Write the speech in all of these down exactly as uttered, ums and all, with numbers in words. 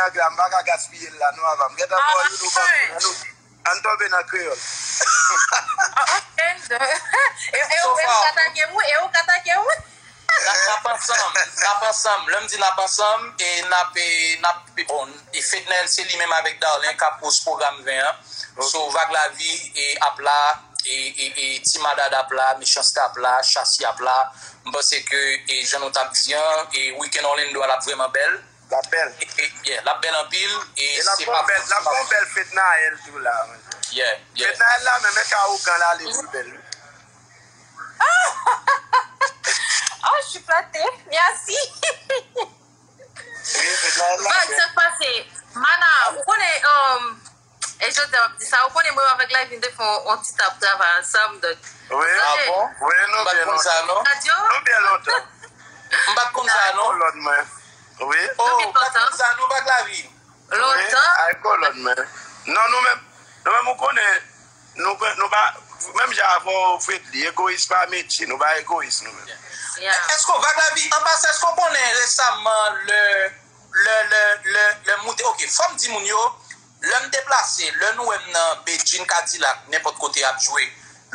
Anglè, m pa ka gaspiye l la non, ava m gentan ba w youn ou pa konn, ann tonbe nan kreyòl. Ah, ok. E, e, ou, e ou k atake m, wi, e ou k atake m, wi. N ap, n ap ansanm, n ap ansanm. Lè m di n ap ansanm, e n ap, e n ap, bon, e Fednaelle se li menm avèk Darlin k ap host pwogram ven an. So, Vag Lavi e ap la, e, e, e Ti Madad ap la, Mechanste ap la, Chasi ap la. M panse ke, e jan nou t ap di an, e Weekend Orlando a l ap vrèman bèl. L ap bèl. E, e, yeah, l ap bèl anpil. E l ap se gon pa bèl, l ap gon bèl Fednaelle tou la. Yeah, yeah. Fednaelle la menm, e ka ougan l ale pi bèl wi. Oh, je suis flattée. Merci. Vag, sa k pase? Mana, ou konnen, um, e jodi a m ap di sa, ou konnen mwen avèk Lavi n te fè yon, yon ti tap travay ansanm, donk. Wi, wi, nou byen lontan. Nou byen lontan. M pa t konn sa non. Kolòn mwen. Wi. Oh, m pa t konn sa non, Vag Lavi. Lontan. Wi, ay kolòn mwen. Non, nou menm, nou menm ou konnen, nou, nou pa, menm jan avè w Fredly, egoyis pa metye, nou pa egoyis nou menm. Yeah. Èske w, Vag Lavi, an pasan, èske w konnen resaman lè, lè, lè, lè, lè m moute, ok, fò m di moun yo, lè m deplase, lè nou wè m nan Bedjine Kadilak, nenpòt kote ap jwe,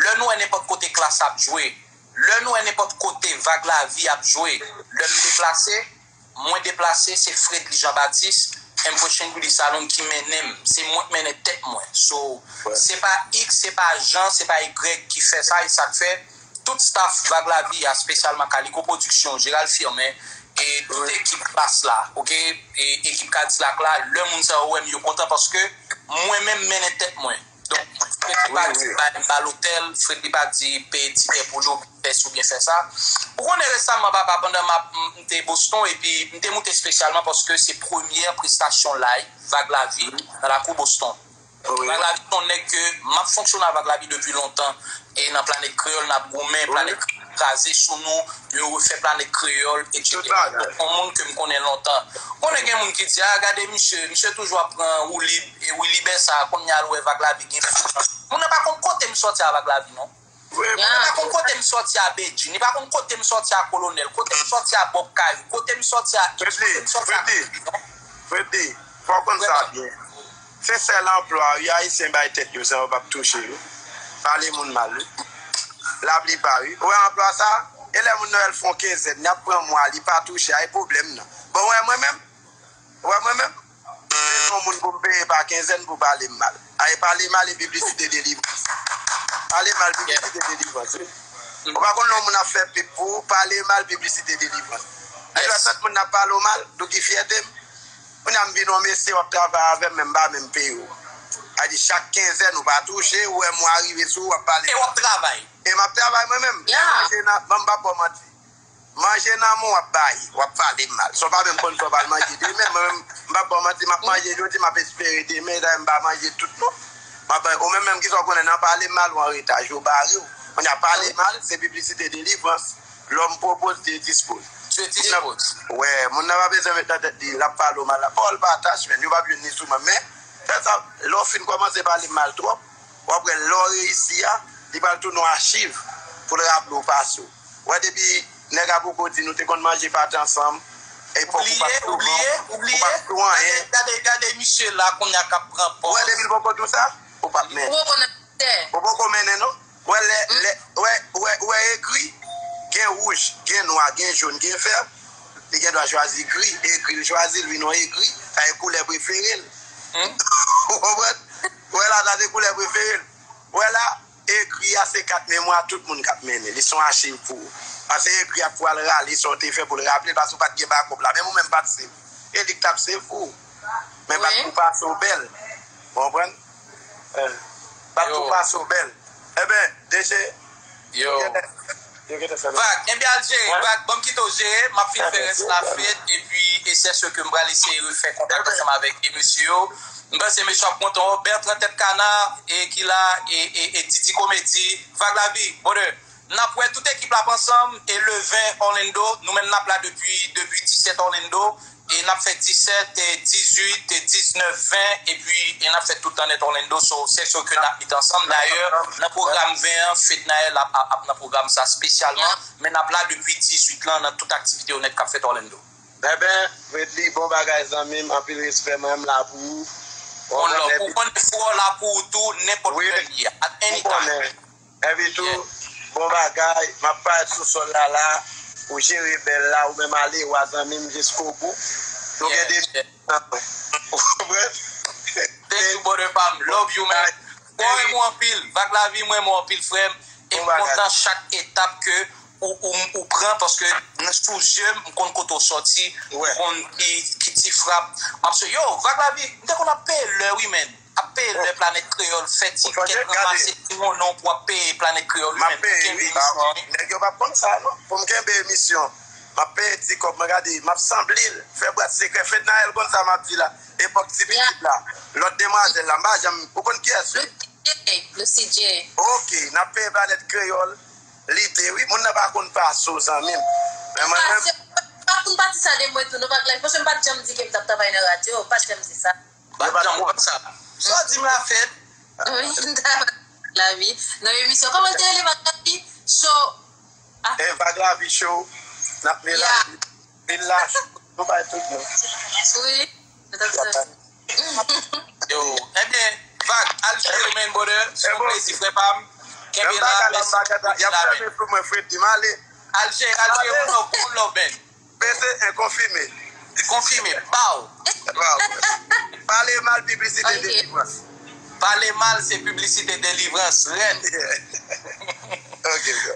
lè nou wè nenpòt kote Klass ap jwe, lè nou wè nenpòt kote Vag Lavi ap jwe, lè m deplase, mwen deplase, se Fredly Jean Baptiste, Ambition Beauty Salon ki mennen m. Se mwen k mennen tèt mwen. So, se pa X, se pa Jean, se pa Y ki fè sa, e sa k fè tout staff Vag Lavi a, espesyalman Calico Production, Gérald Firmin, e tout ekip Klass la, ok? E ekip Kadilak la, lè moun sa yo wè m, yo kontan paske mwen menm mennen tèt mwen. Donk, Fredly pa di bay m ba lotèl, Fredly pa di peye tikè pou nou, fè si oubyen fè sa. Ou konnen resaman, papa, pandan m ap, m, m te Boston, epi m te moute espesyalman paske se premyè prestasyon live Vag Lavi nan lakou Boston. Vag Lavi se yon nèg ke m ap fonksyone avèk Vag Lavi depi lontan, e nan Planèt Kreyòl n ap goumen, Planèt Kreyòl kraze sou nou, yo refè Planèt Kreyòl, etsetera. Donk, yon moun ke m konnen lontan. Ou konnen gen moun ki di, a, gade misye, misye toujou ap pran woulib, e woulibè sa, kounye a l wè Vag Lavi gen. Moun nan pa konn kote m sòti a Vag Lavi, non. Moun nan pa konn kote m sòti a Bedjine, li pa konn kote m sòti a Kolonèl, kote m sòti a Bob Kayou, kote m sòti a X, kote m sòti a Fredly, non. Fredly, fò w konn sa byen. Se sèl anplwa, wi, Ayisyen bay tèt yo, san yo p ap touche, wi. Pale moun mal, wi. Laplipa, wi. Ou wè anplwa sa? E lè moun nan wè l fè yon kenzèn, y ap pran mwa, li pa touche, a e pwoblèm nan. Bon, ou wè mwen menm? Ou wè mwen menm? Se yon moun pou m peye pa kenzèn pou pale m mal. A e pale mal e piblisite delivrans. Pale mal, piblisite delivrans, wi. Ou pa konn lè yon moun ap fè pib pou ou, pale mal, piblisite delivrans. Epi lè tout moun ap pale w mal, nou ki fyète m. Kounye a m vin yon mesye, w ap travay avè m, men m pa menm peye w. A di chak kenzèn ou pa touche, ou wè mwa rive sou ou, w ap pale. E w ap travay. E m ap travay mwen menm. Men manje nan, ban m pa ba w manti. Manje nan men w ap bay, w ap pale m mal. Sa w pa menm konn sa w pral manje demen, mwen menm, m pa ba w manti, m ap manje jodi, m ap espere demen, dayè m pa manje tout non. M ap bay, ou menm menm ki sa w konnen nan pale m mal, ou anreta, je w bare w. Kounye a pale mal, se piblisite delivrans. L'homme propose, Dieu dispose. Dieu dispose. Wè, moun nan pa bezwen met nan tèt li, l ap pale w mal la. Pawòl pa atache, men yo p ap jwenn li sou mwen. Men, fè sa, lè w fin kòmanse pale m mal twòp, w ap wè lè w reyisi a, li pral tounen yon achiv pou l raple w pase w. Wè depi nèg la poko di nou te konn manje pate ansanm, epòk ou pa t sou van, ou pa t sou anyen. Gade, gade, gade misye la kounye a k ap pran pòz. Ou wè depi l poko di w sa, ou p ap mennen. Ou poko mennen non. Wè lè, lè, wè, wè, wè egri, gen wouj, gen nwa, gen jòn, gen vè. Li gen dwa chwazi gri, egri l chwazi, l vin yon egri, sa e koulè prefere l. Ou konprann? Wè la, sa se koulè prefere l. Wè la, egri a se kat memwa tout moun k ap mennen. Li se yon achiv pou ou. Paske egri a pou al rale sa w te fè pou l raple l, paske ou pa t gen bakòp la. Menm ou menm pa t save. E li k t ap save pou ou. Men bat pou pase w bèl. Ou konprann? Eh, bat pou pase w bèl. Enben, D J, yo gentan, yo gentan fè l. Vag, enben al jere, Vag, ban m kite w jere, m ap fin fè rès la fèt, epi e sè sè ke m pral eseye refè kontak ansanm avèk e mesye yo. M panse mesye ap kontan. Bertrand Tèt Kana, e ki la, e, e, e Didi Komedi, Vag Lavi, brother. N ap wè tout ekip la ap ansanm, e le ven Orlando, nou menm n ap la depi, depi disèt Orlando, e n ap fè disèt, e dizuit, e diznèf, ven, epi, e n ap fè tout tan nèt Orlando, so, se sè ke n ap met ansanm. Dayè, nan pwogram ven an, Fednaelle ap, ap, ap nan pwogram sa espesyalman, men n ap la depi dizuit lan nan tout aktivite yo nèt k ap fèt Orlando. Enben, Fredly, bon bagay zanmi m, anpil respè, mwen m la pou ou. Ou konnen, ou konnen frè w la pou ou tou, nenpòt lè li ye, at any time. Epi tou, bon bagay, m ap parèt sou sòl la la, ou jere bèl la, ou menm ale wa zanmi m jiskobou. Nou gen de Ou konprann? Thank you, brother pa m. Love you, man. Mwen renmen w anpil. Vag Lavi, mwen renmen w anpil, frè m. E m kontan chak etap ke ou, ou, ou pran, paske sou je m, m konn kote w sòti, m konn ki, ki ti frap. M ap se, yo, Vag Lavi, m te konn ap peye lè, wi, man. Ap peye lè Planèt Kreyòl fè ti kèk ranmase ti monnen pou ap peye Planèt Kreyòl, wi, man. M ap peye, wi. Nèg yo p ap konn sa, non. Pou m kenbe emisyon, m ap peye ti kòb, mwen gade, m ap sanble l. Fè bwat sekrè. Fednaelle konn sa m ap di la. Epòk ti pitit la. Lòt demwazèl la, m pa janm, ou konn kiyès li? Lucy J. Lucy J. Ok, n ap peye Planèt Kreyòl. Li te, wi, moun nan pa konn pase w, zanmi m. Men mwen menm. Pa konn pati sa de mwen tou, non, Vag Lavi, paske m pa t janm di ke m t ap travay nan radyo, m pa t janm di sa. Yo pa t janm konn sa. Sa w di m la fèt. Wi, m ta Vag Lavi. Nan emisyon, kòman l te rele, Vag Lavi? Show. Ah. E Vag Lavi Show. N ap melaje. Vin la Show. Nou bay tout moun. Wi. Yo, ebyen, Vag, al jere, man, brother. Se yon plezi, frè pa m. Kenbe la, bless. Y ap fèmen sou mwen, Freddy. M ale. Al jere, al jere, one love, one love, man. Peze en, konfime. Konfime, baw. Baw. Pale mal, piblisite, delivrans. Pale mal, se piblisite, delivrans, rèd. Ok, bro.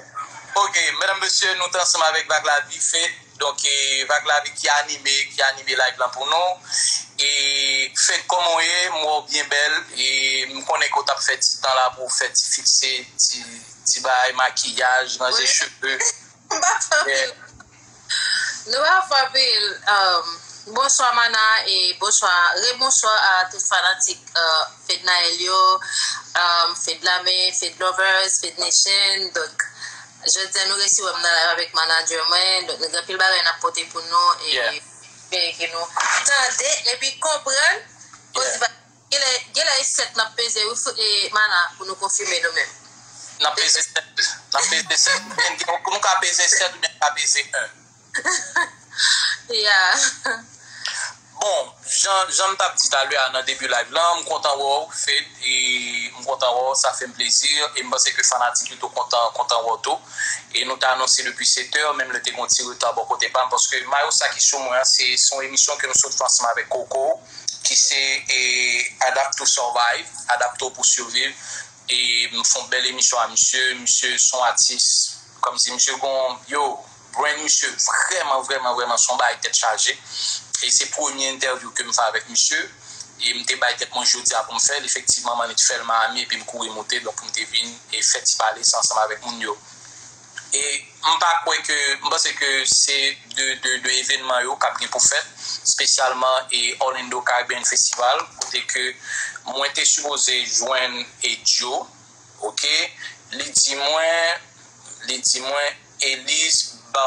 Ok, medam, mesye, nou t ansanm avèk Vag Lavi, Fed. Donk, e, Vag Lavi ki anime, ki anime live lan pou nou. E, Fed, kòman w ye? M wè w byen bèl. E, m konnen ke w t ap fè ti tan la pou w fè ti fikse, ti, ti bagay, makiyaj, ranje cheve. M pa fè anpil. Nou pa fè anpil. Um, bonswa, Mana, e bonswa, rebonswa a tout fanatik, uh, Fednaelle yo, um, Fed Lame, Fed Lovers, Fed Nation. Donk, jodi a nou resi wè m nan live avèk manager mwen. Donk, nou gen anpil bagay n ap pote pou nou. E espere ke nou tande epi konprann. Koz Genlè, genlè e sèt n ap peze, wi, Mana, pou nou konfime nou menm. N ap peze sèt, n ap peze sèt, oubyen pou nou ka peze sèt oubyen n ka peze en. Yeah. Bon, jan, jan m t ap di talè a nan debi live lan, m kontan wè w, Fed, e m kontan wè w, sa fè m plezi, e m panse ke fanatik yo tou kontan, kontan wè w tou. E nou te anonse depi sèt è, menm lè te gen yon ti reta bò kote pa m, paske mayo sa ki sou mwen an, se, se yon emisyon ke nou sot fè ansanm avèk Coco, ki se, e, Adapt to Survive, Adapte w pou siviv. E m fè yon bèl emisyon a misye. Misye se yon atis. Kòmsi misye gon, yo, brain misye vrèman, vrèman, vrèman se yon bagay tèt chaje. E se premye entèvyou ke m fè avèk misye. E m te bay tèt mwen jodi a pou m fè l. Efektivman, m annik fè l Miami epi m kouri moute. Donk, pou m te vin e fè ti pale sa ansanm avèk moun yo. E m pa kwè ke, m panse ke se de, de, de evènman yo k ap gen pou fèt, espesyalman e Orlando Caribbean Festival, kote ke mwen te sipoze jwenn e Joe, ok, li di mwen, li di mwen, Elise, ba,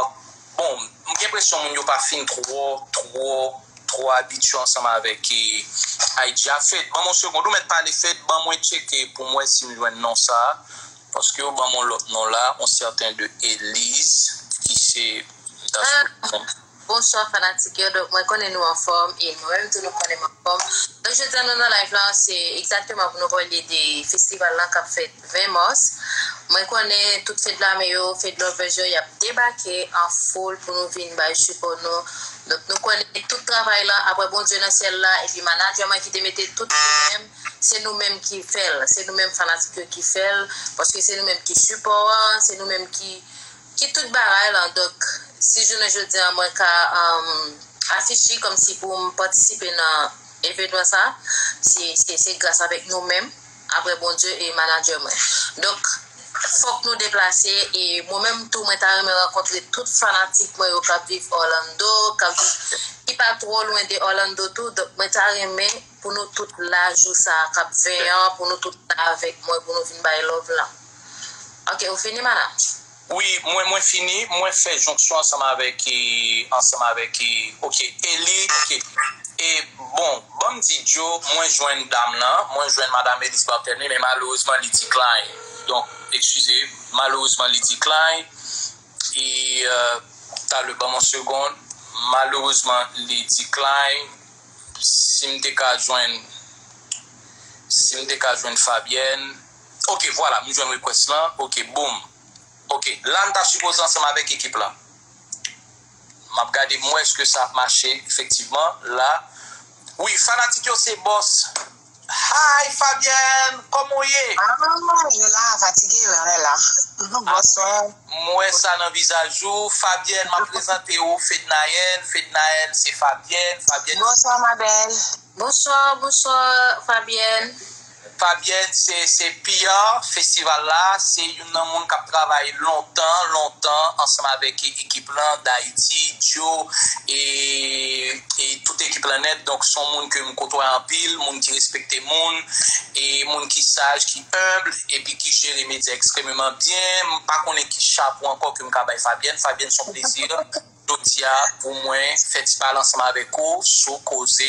bon, m gen enpresyon moun yo pa fin twò, twò, twò abitye ansanm avèk e I G a. Fed, ban m yon segonn, ou mèt pale, Fed, ban mwen tcheke pou m wè si m jwenn non sa a. Paske yo ban m yon lòt non la, yon sèten de Elise, ki se, m ta swete. Bonswa fanatik yo, donk mwen konnen nou anfòm, e mwen menm tou nou konnen m anfòm. Donk jodi a nou nan live lan, se egzakteman pou nou pale de festival lan k ap fèt ven mas. Mwen konnen tout Fed Lame yo, Fed Lovers yo, y ap debake an foul pou nou vin bay sipò nou. Donk nou konnen tout travay lan, apre Bondye nan syèl la, epi manager mwen ki te mete tout li menm, se nou menm ki fè l, se nou menm fanatik yo ki fè l, paske se nou menm ki sipò an, se nou menm ki, ki tout bagay lan. Donk, si jounen jodi a mwen ka, um, afiche kòmsi pou m patisipe nan evènman sa, se, se, se gras avèk nou menm, apre Bondye e manager mwen. Donk, fòk nou deplase, e mwen menm tou, mwen ta renmen rankontre tout fanatik mwen yo k ap viv Orlando, k ap viv ki pa twò lwen de Orlando tou. Donk, mwen ta renmen pou nou tout la jou sa a k ap ven an, pou nou tout la avèk mwen, pou nou vin bay love lan. Ok, ou fini, Mana? Wi, mwen, mwen fini. Mwen fè jonksyon ansanm avèk, e, ansanm avèk, e, ok, Eli, ok. E, bon, ban m di Joe, mwen jwenn dam lan, mwen jwenn Madam Elise Barthélemy, men malerezman, li decline. Donk, eskize, malerezman, li decline. E, euh, talè, ban m yon segonn. Malerezman, li decline. Si m te ka jwenn, si m te ka jwenn Fabienne. Ok, vwala, m jwenn request lan. Ok, boom. Ok, la n ta sipoze ansanm avèk ekip la. M ap gade m wè èske sa ap mache efektivman la. Wi, fanatik yo se bòs. Hi Fabienne, kòman w ye? Ah, nou la, fatige, men nou la. Bonswa. M wè sa nan vizaj ou. Fabienne, m ap prezante w, Fednaelle. Fednaelle, se Fabienne. Fabienne. Bonswa, ma belle. Bonswa, bonswa, Fabienne. Fabienne, se, se P R festival la, se youn nan moun k ap travay lontan, lontan ansanm avèk e- ekip lan, Dayiti, Dyo, e, e tout ekip lan nèt. Donk, se yon moun ke m kotwaye anpil, moun ki respekte moun, e moun ki saj, ki enb, epi ki jere medya ekstrèmeman byen. M pa konnen ki chapo ankò ke m ka bay Fabienne. Fabienne, se yon plezi. Jodi a, pou mwen, fè ti pale ansanm avèk ou sou koze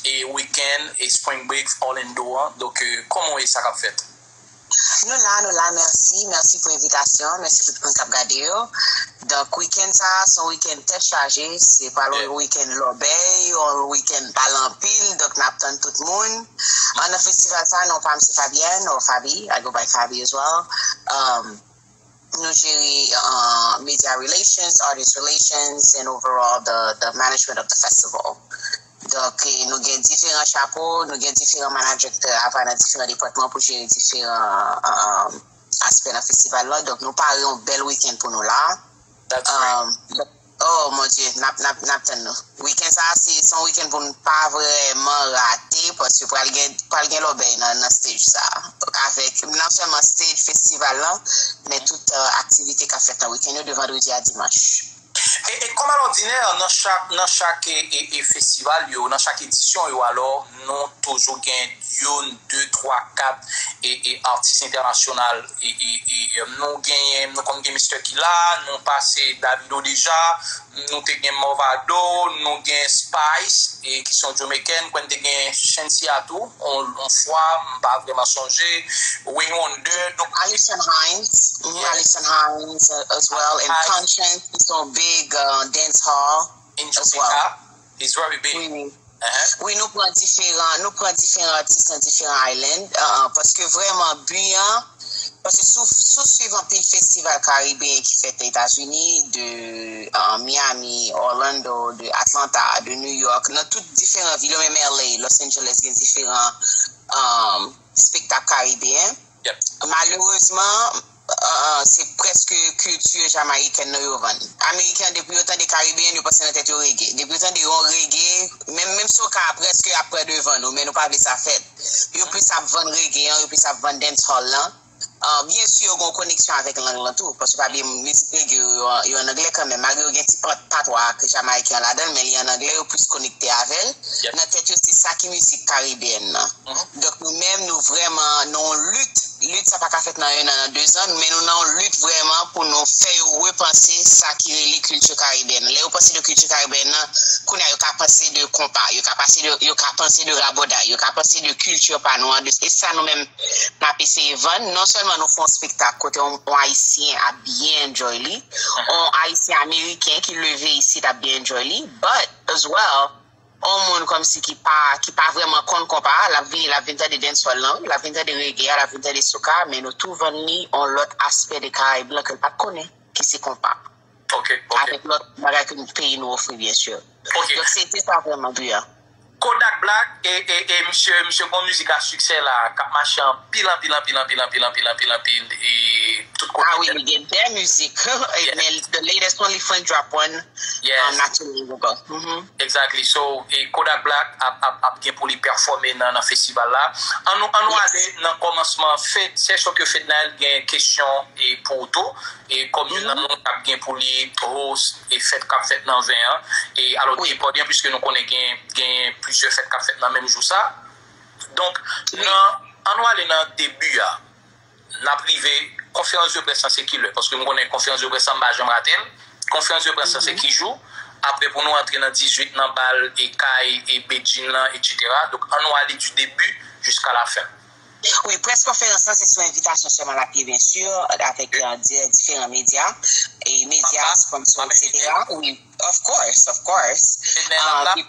e weekend e Spring Break Orlando an. Donk, euh, kòman w ye, sa k ap fèt? Nou la, nou la, mèsi. Mèsi pou envitasyon an, mèsi pou tout moun k ap gade yo. Donk, weekend sa a, se yon weekend tèt chaje. Se pral yon weekend lòbèy, yon weekend pale anpil. Donk, n ap tann tout moun. An, nan festival sa a, non pa m se Fabienne, or Fabi. I go by Fabi as well. Um, Nou jere uh, media relations, artist relations, and overall the, the management of the festival. Donk, eh, nou gen diferan chapo, nou gen diferan manadjèktè ava nan diferan depatman pou jere diferan um, aspè nan festival la. Donk, nou pare yon bèl weekend pou nou la. That's great. Um, Oh mon Dieu, n ap, n ap, n ap tann nou. Weekend sa a, se, se yon weekend pou n pa vrèman rate, paske pral gen, pral gen lòbèy nan, nan stage sa a. Avèk, non sèlman stage festival lan, men tout uh, aktivite k ap fèt nan weekend yo, de vandredi a dimanch. E, e kòm alòdinè, nan chak, nan chak e, e, e festival yo, nan chak edisyon yo, alò, nou toujou gen youn, de, twa, kat e, e atis entènasyonal. E, e, e, nou genyen, nou konn gen Mister Killa, nou pase Davido deja, nou te gen Mavado, nou gen Spice, e, ki se yon Jamaïcan, kwè n te gen Shenseea tou, on, on fwa, m pa vrèman sonje, Wayne Wonder, donk Alison Hinds, mhm, Alison Hinds uh, as well, and Conscience, ki se yon big uh, dancehall as well. He's very big. Wi, wi. Wi, nou pran diferan, nou pran diferan atis nan diferan island, uh, paske vrèman bi an, paske si w, si w swiv anpil festival karibeyen ki fèt Etazini, de uh, Miami, Orlando, de Atlanta, de New York, nan tout diferan vil yo, menm L A, Los Angeles gen diferan um, spektak karibeyen. Malerezman, uh, se prèske kilti jamayikèn nan yo vann. Ameriken, depi yo tande karibeyen, yo panse nan tèt yo rege. Depi yo tande yon rege, menm, menm soca prèske ap pran devan nou, men nou pa vle sa fèt. Yo plis ap vann rege an, yo plis ap vann dancehall lan. Uh, byen si yo gen yon koneksyon avèk lang lan tou, paske pa bliye mizik rege yo, yo, yo an anglè kanmenm, malgre yo gen ti pat-, patwa jamayikyen an ladan l, men li an anglè, yo plis konekte avè l. Nan tèt yo, se sa ki mizik karibeyen nan. Donk, nou menm, nou vrèman nan yon lit. Lit sa pa ka fèt nan yon an, nan de zan, men nou nan yon lit vrèman pou nou fè yo repanse sa ki rele kilti karibeyen. Lè yo panse de kilti karibeyen nan, kounye a yo ka panse de konpa, yo ka panse de, yo ka panse de rabòday, yo ka panse de kilti pa nou an. E sa nou menm, n ap eseye vann. Non sèlman nou fè yon spektak kote yon, yon Ayisyen ap byen enjoy li, yon Ayisyen Ameriken ki leve isit ap byen enjoy li, but as well, yon moun kòmsi ki pa, ki pa vrèman konn konpa, l ap vin, l ap vin tande dancehall lan, l ap vin tande reggae a, l ap vin tande soca, men nou tou vann li yon lòt aspè de Karayib lan ke l pa t konnen, ki se konpa. Ok, ok. Avèk lòt bagay ke peyi nou ofri, byen si. Ok. Donk, se, se sa vrèman, Brian. Kodak Black, e, e, e misye, misye gon mizik a siksè la, k ap mache anpil, anpil, anpil, anpil, anpil, anpil, anpil, anpil, e tout kote. Ah wi, li gen de mizik. Men the latest one, li fenk drop one, um, not too long ago. Mhm. Exactly. So, e Kodak Black ap, ap, ap gen pou li pèfòme nan, nan festival la. An nou, an nou ale nan kòmansman. Fed, se sure ke Fednaelle gen kesyon e pou ou tou. E kòm youn nan moun k ap gen pou li host e fèt k ap fèt nan ven an. E alò, depòdyen, piske nou konnen gen, gen plizyè fèt k ap fèt nan menm jou sa. Donk, nan, an nou ale nan debi a. N ap rive, konferans de près lan se ki lè? Paske m konnen konferans de près lan m pa janm rate l. Konferans de près lan se ki jou? Apre pou nou antre nan dizuit nan bal e kay e bedjine lan, etsetera. Donk, an nou ale du début jusqu'à la fin. Wi, près konferans lan se sou envitasyon sèman l ap ye, byen si, avèk, euh, di-, diferan medya. e medya, sponsor, et cetera. Wi, of course, of course. Ah, epi,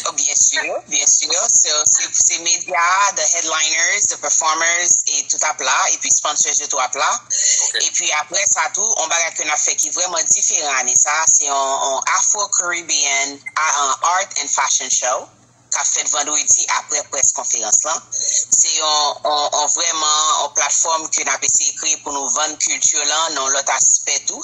oh, byen si, byen si. So, se, se medya, the headliners, the performers, e tout ap la, epi sponsors yo tou ap la. Epi apre sa tou, yon bagay ke n ap fè ki vrèman diferan ane sa, se yon, yon Afro-Caribbean, ah, art and fashion show k ap fèt vandredi apre près konferans lan. Se yon, yon, yon vrèman yon platfòm ke n ap eseye kreye pou nou vann kilti lan nan yon lòt aspè tou.